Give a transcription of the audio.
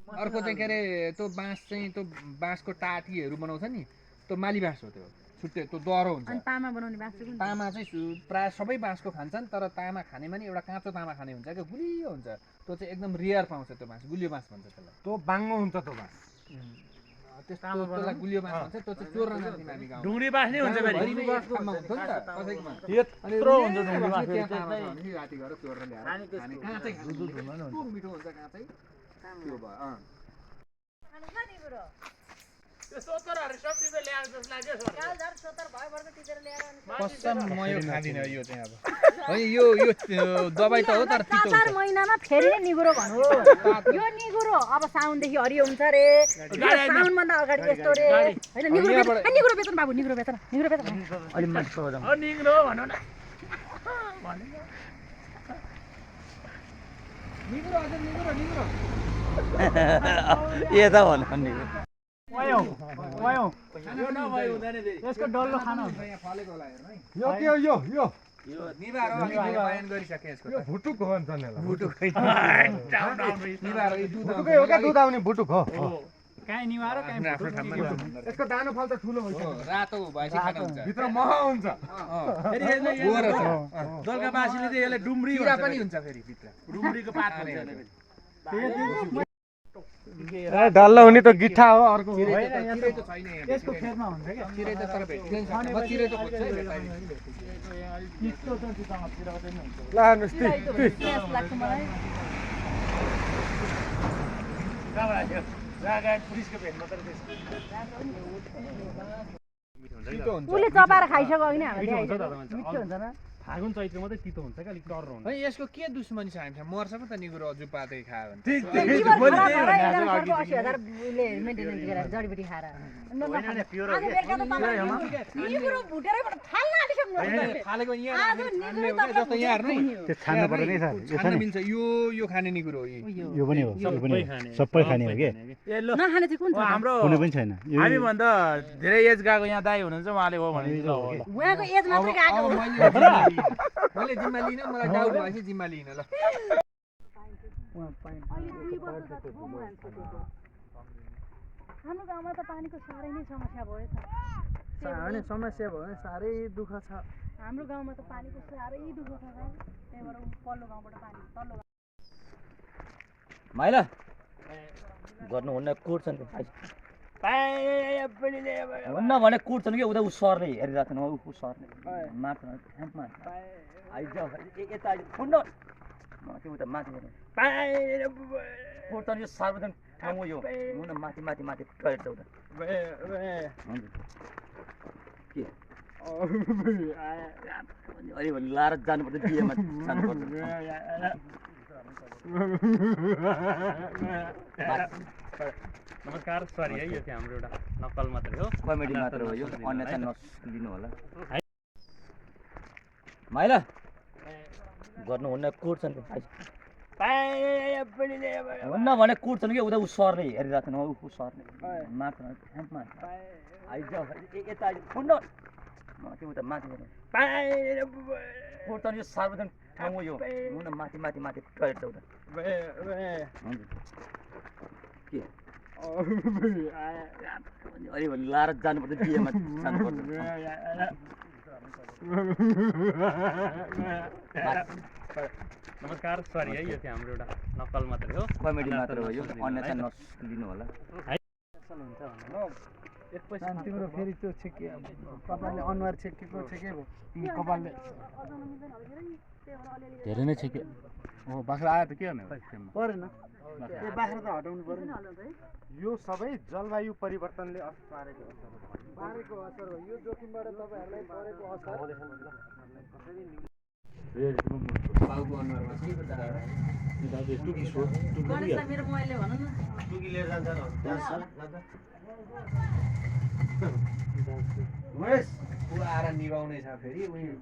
अर्को चाहिँ के अरे त्यो बाँस चाहिँ त्यो बाँसको टाटीहरू बनाउँछ नि त्यो माली बाँस हो त्यो छुट्टै त्यो दह्रो हुन्छ अनि तामा बनाउने बाँस चाहिँ तामा चाहिँ प्रायः सबै बाँसको खान्छन् तर तामा खानेमा नि एउटा काँचो तामा खाने हुन्छ क्या गुलियो हुन्छ त्यो चाहिँ एकदम रेयर पाउँछ त्यो बाँस गुलियो बाँस भन्छ त्यसलाई त्यो बाङ्गो हुन्छ त्यो बाँस त्यसलाई गुलियो बाँस भन्छ त्यो चाहिँ चोर्न जान्थ्यौँ हामी गाउँमा ढुङ्ग्री बाँस नै हुन्छ फेरि भरिमै एक ठाउँमा हुन्थ्यो नि त कसैकोमा यत्रो हुन्छ ढुङ्ग्री बाँस त्यहाँ तामा छ भने राति गएर चोरेर ल्याएर खाने काँचै खाने कस्तो मिठो हुन्छ काँचै त्यो भयो कसम म यो खाँदिनँ यो चाहिँ अब होइन यो दबाई त हो तर तितो चार महिनामा फेरि नै निगुरो भन्नु यो निगुरो अब साउनदेखि हरियो हुन्छ रे साउनभन्दा अगाडि यस्तो रे होइन निगुरो बेचन बाबु निगुरो बेचन अलि मान्छे निग्रो भनौँ न निगुरो अझ निगुरो निगुरो ए त भन्नु निग्रो यसको डल्लो खाना हुन्छ यहाँ फलेको होला हेर्नु है यो के हो यो यो निभाएर बयान गरिसके यसको यो भुटुक हो भन्छ नि भुटुक निभाएर यो दुध भुटुकै हो क्या दुध आउने भुटुक हो काहीँ निभाएर काहीँ आफ्नो ठाउँमा यसको दानो फल त ठुलो हुन्छ रातो भएपछि खाना हुन्छ भित्र मह हुन्छ दलकाबासीले चाहिँ यसलाई डुम्री किरा पनि हुन्छ फेरि भित्र डुम्रीको पात भन्छ डल्लो हुने त गिट्ठा हो अर्को चिरै त छैन यसको खेतमा हुन्छ क्या चिरै त तर भेट्दैन म चिरै त खोज्छु है ल हेर्नुहोस् उसले चपाएर खाइसक्यो होइन मिठो हुन्छ न फागुन चैत्र मात्रै तितो हुन्छ क्या अलिक डर हुन्छ यसको के दुश्मनी छ हामीसँग मर्छ पो त निगुरो अझ पातै खायो भने ठिक 80,000 उसले मेन्टेनेन्स गरेर जडीबुटी खाएर निगुरो भुटेरै फाल्न आलिसक्नु फालेको यहाँ जस्तो यहाँ हेर्नु त्यो छान्नु पर्दैन है सर छान्न मिल्छ यो खाने निगुरो हो यो पनि हो यो पनि सबै खाने हो के नखाने चाहिँ कुन छ हाम्रो कुनै पनि छैन हामी भन्दा धेरै एज गएको यहाँ दाइ हुनुहुन्छ उहाँले हो भने उहाँको एज मात्रै गएको हो मैले जिम्मा लिन मलाई डाउट भएपछि जिम्मा लिन ल हाम्रो गाउँमा त पानीको साह्रै नै समस्या भयो त साह्रै समस्या भयो साह्रै दुःख छ हाम्रो गाउँमा त पानीको साह्रै दुःख छ त्यहीबाट पल्लो गाउँबाट पानी तल्लो गाउँ माइला गर्नुहुन्न कुट्छन् हुन्न भने कुट्छन् कि उता उ सर्ने हेरिरहेको छैन ऊ सर्ने माथि ह्याम्पमा आइज यता कुट्न उता माथि कुट्छन् यो सार्वजनिक ठाउँ यो हुन माथि माथि माथि टोइलेट उता के अलि भोलि लाएर जानुपर्छ बिहेमा जानुपर्छ नमस्कार सरी है यो चाहिँ हाम्रो एउटा नक्कल मात्रै हो कमेडी मात्र हो यो अन्यथा नलिनु होला माइला गर्नुहुन्न कुट्छन् हुन्न भने कुट्छन् कि उता उ सर्ने हेरिरहेको छैन ऊ सर्ने माथि ह्याम्पमा आइज यता कुट्न उता माथि कुट्छन् यो सार्वजनिक ठाउँ यो हुन माथि माथि माथि टोइलेट उता के अलि भोलि लाएर जानुपर्छ बिहेमा जानुपर्छ नमस्कार सरी है यो चाहिँ हाम्रो एउटा नक्कल मात्रै हो कमेडी मात्र हो यो अन्यथा नलिनु होला तिम्रो फेरि त्यो छेके कपालले अनुहार छेकेको छेके कपालले धेरै नै छ के हो बाख्रा आयो त के गर्ने परेन बाख्रा त हटाउनु पर्यो यो सबै जलवायु परिवर्तनले असर पारेको असर हो यो जोखिमबाट तपाईँहरूलाई परेको असर बाउको अनुहारमा मेरो मोबाइलले भनौँ न टुकी लिएर जान्छ ऊ आएर निभाउने छ फेरि उयो